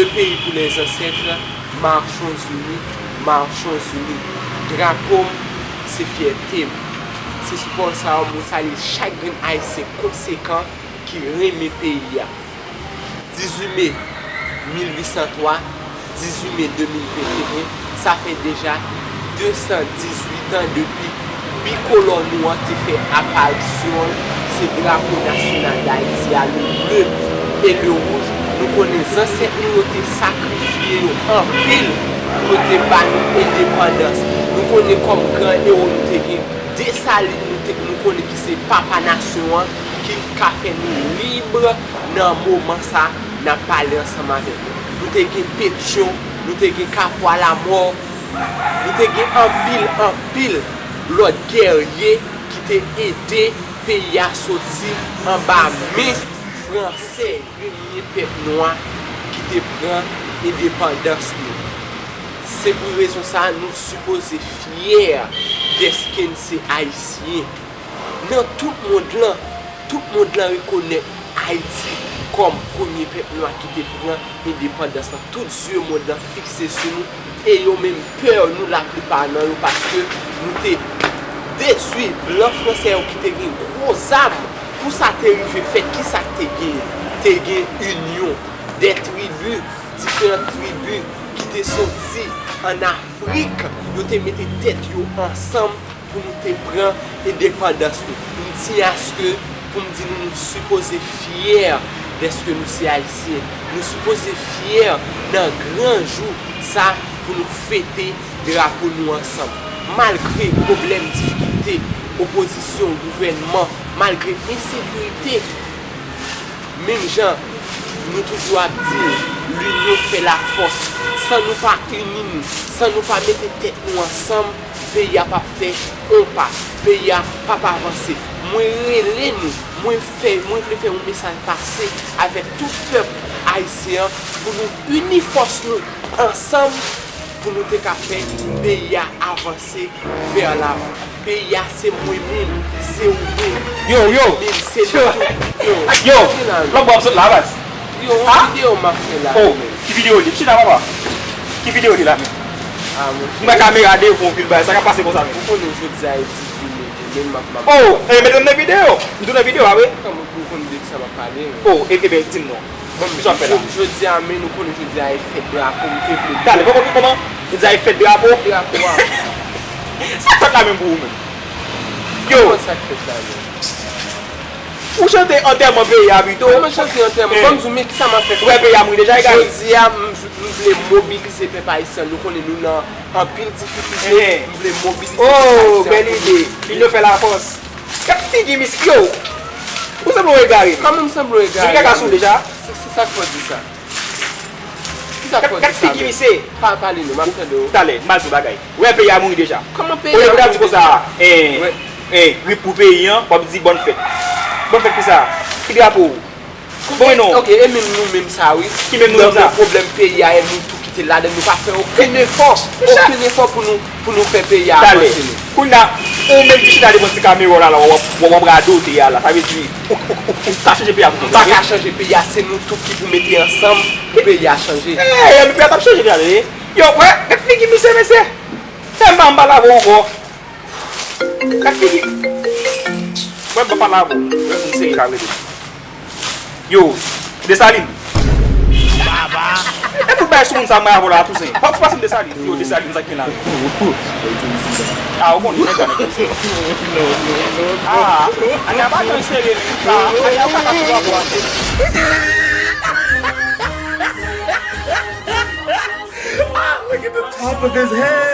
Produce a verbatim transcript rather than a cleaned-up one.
Le pays pour les ancêtres, marchons unis, marchons unis. Drapo m, se fyète m. Se sou pawòl sa yo, mwen salye chak grenn Ayisyen konsekan ki renmen peyi a. Dizuit me mil uit san twa, dizuit me de mil venteyen, sa fè deja de san dizuit an depi bikolò nou an te fè aparisyon l, se drapo nasyonal Dayiti a, le bleu et le rouge. Nou konnen zansèt nou yo te sakrifye yo anpil pou yo te ba nou endepandans. Nou konnen kòm gran ewo nou te gen Desalin, nou te, nou konnen ki se papa nasyon an, ki ka fè nou lib nan moman sa n ap pale ansanm avèk nou. Nou te gen Petyon, nou te gen Kapwa Lamò, nou te gen anpil, anpil lòt gèrye ki te ede peyi a soti anba men Fransè, premye pèp nwa ki te pran endepandans nou. Se pou rezon sa a nou sipoze fyè dèske n se Ayisyen. Nan tout mond lan, tout mond lan rekonèt Ayiti kòm premye pèp nwa ki te pran endepandans lan. Tout zye mond lan fikse sou nou e yo menm pè nou laplipa nan yo paske nou te detwi blan fransè yo ki te gen gwo zam. Pou sa te rive fèt, kisa k te genyen? Te gen inyon dè tribi, diferan tribi ki te soti ann Afrik, yo te mete tèt yo ansanm pou nou te pran endepandans nou. M di aske pou m di nou, nou sipoze fyè dèske nou se Ayisyen. Nou sipoze fyè nan gran jou sa pou nou fete drapo nou ansanm. Malgre pwoblèm, difikilte, opozisyon, gouvènman, malgre ensekirite, menm jan nou toujou ap di, l'union fait la force. San nou pa ini nou, san nou pa mete tèt nou ansanm, peyi a p ap fè on pa. Peyi a p ap avanse. Mwen rele nou, mwen fè, mwen vle fè yon mesaj pase avèk tout pèp ayisyen an pou nou ini fòs nou ansanm pou nou te ka fè peyi a avanse vè lavan. Peyi a se mwen menm, se ou menm, Yo, se yo. Li menm, se nou Yo. Tout. Yo, Yo, kote la, lòt bò ap sot la, baz. Yo, yon Ha? Videyo m ap fè la, Oh, men. Ki videyo li? Chita, papa. Ki videyo li la, men? Ah, mon M wè kamera devan pil bagay, sa k ap pase konsa, men? Ou konnen jodi a e divin, men m ap, m ap Oh, eh, mete m nan videyo. M tou nan videyo a, wi. Kòman pou w konn de ki sa m ap pale, men? Oh, e, e ben, di m non. Bon, Kisa w ap fè la? Jodi a, men nou konnen jodi a e fèt drapo, m te vle Dale, poko ki kòman? Jodi a e fèt drapo? Drapo a. Sa k fèt la menm pou ou menm? Yo! Kòman sa k fèt la menm? Ou chante antèman peyi a pito. Kòman chante antèman? Eh. Ban m di w, men kisa m ap fè? Ou wè peyi a mouri deja, e gade. Jodi a, m, m vle mobilize pèp ayisyen. Nou konnen nou nan anpil difikilte. Eh. M vle mobilize pèp ayisyen. Oh, bèl ide. L'union fait la force. Gad figi misye, yo! Ou sanble yon egare. Kòman m sanble yon egare? Vin kaka sou ou deja. Se, se sa k fè w di sa? Kisa k fè w di sa menm? Gad figi misye. Pa pale non, m ap tande w. Talè, m al di w bagay. Ou wè peyi a mouri deja. Kòman peyi a mouri deja? Olye pou w ta di konsa, eh, eh, rip pou peyi an, w ap di bòn fèt. Bòn fèt kisa? Ki drapo? Bon, non. Ok, e menm nou menm sa, wi. Ki menm nou menm sa? Nan pwoblèm peyi a, e nou tou ki te ladan, nou pa fè okenn efò, okenn efò pou nou, pou nou fè peyi a avanse, non. Kounye a, ou menm ki chita devan ti kamera w la, la, w ap, w ap, w ap radote a la. Sa vle di, ou, ou, ou, ou ka chanje peyi a pou konsa, wi. M pa ka chanje peyi a, se nou tou ki pou mete ansanm pou peyi a chanje. Eh, men peyi a t ap chanje deja, tande. Yo, wè, gad figi misye, mesye. Fè m pa, m pa lave w ankò. Gad figi. Mwen pa pale avè w. Mwen moun serye ka rele. Yo, Desalin. E fout bay sou moun sa mwen avè w la, Tousen. Pa, pa pase m Desalin. Yo, Desalin, sa k gen la. Ah, ou konnen, nèg la, nèg la. Ah, ane a pa janm serye, men. Ah, ane a pa ka sou drapo a. Top of his head.